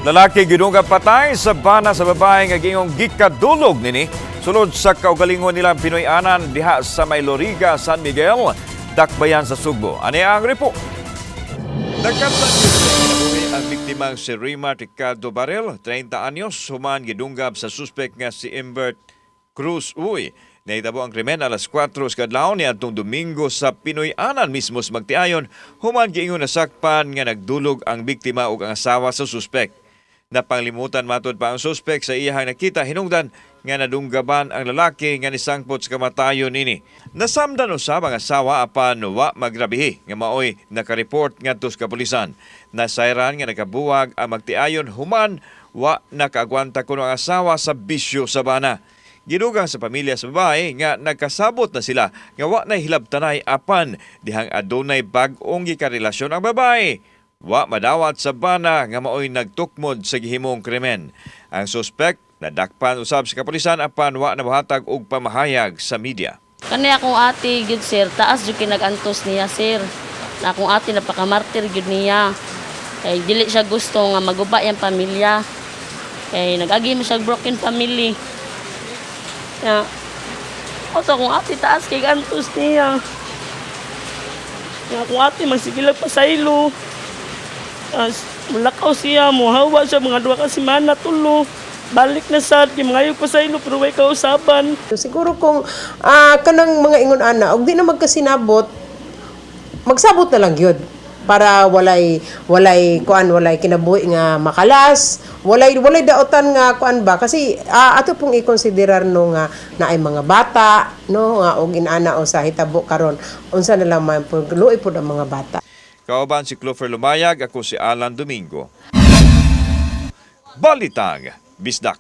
Lalaki gidunggab patay sa bana sa babae nga giingong gikadulog nini sulod sa kaugalingon nilang Pinoy-anan diha sa may Loriga, San Miguel, Dakbayan sa Sugbo. Ani ang report. Nagkatlan sa kinabuhi ang biktimang si Rima Ricardo Barel, 30 anyos, human gidunggab sa suspek nga si Embert Cruz Uy. Nahitabo ang krimen alas 4 sa kadlawon niadtong Domingo sa Pinoy-anan mismo sa magtiayon, human giingon nasakpan nga nagdulog ang biktima ug ang asawa sa suspek. Napanglimutan matod pa ang suspek sa iyahang nakita hinungdan nga nadunggaban ang lalaki nga nisangpot sa kamatayon nini. Nasamdan usab ang asawa apan wa magrabihi nga maoy nakareport ngadto sa kapulisan. Nasayran nga nakabuwag ang magtiayon human wa nakaagwanta kuno ang asawa sa bisyo sa bana. Gidugang sa pamilya sa babae nga nagkasabot na sila nga wa na hilabtanay apan dihang adunay bag-ong gikarelasyon ang babae. Wa madawat sa bana nga maoy nagtukmod sa gihimong krimen. Ang suspek nadakpan usab sa kapulisan apan wa nabuhatag og pamahayag sa media. Kani akong ate gyud, sir, taas jud kinagantos niya, sir. Na akong ate, napakamartir gyud niya. Kay dili siya gusto nga maguba yang pamilya. Kay nag-agi mo siya broken family. Ya. O sa akong ate, taas kay gantos niya. Ya, akong ate magsigilag pasaylo. As mulakaw siya, muhawa siya mga 2 ka semana, tulo. Balik na sad, kay mga pasaylo pero way kausaban. Siguro kung kanang mga ingon ana og di na magkasinabot, magsabot na lang gyud para walay kuan, walay kinabuhi nga makalas, walay daotan nga kuan ba, kasi ato pong ikonsiderar, no, nga naay mga bata, no, nga og inana o sa hitabo karon, unsa na lang man pud, luoy pud ang mga bata. Kauban si Clover Lumayag, ako si Alan Domingo. Balitang Bisdak.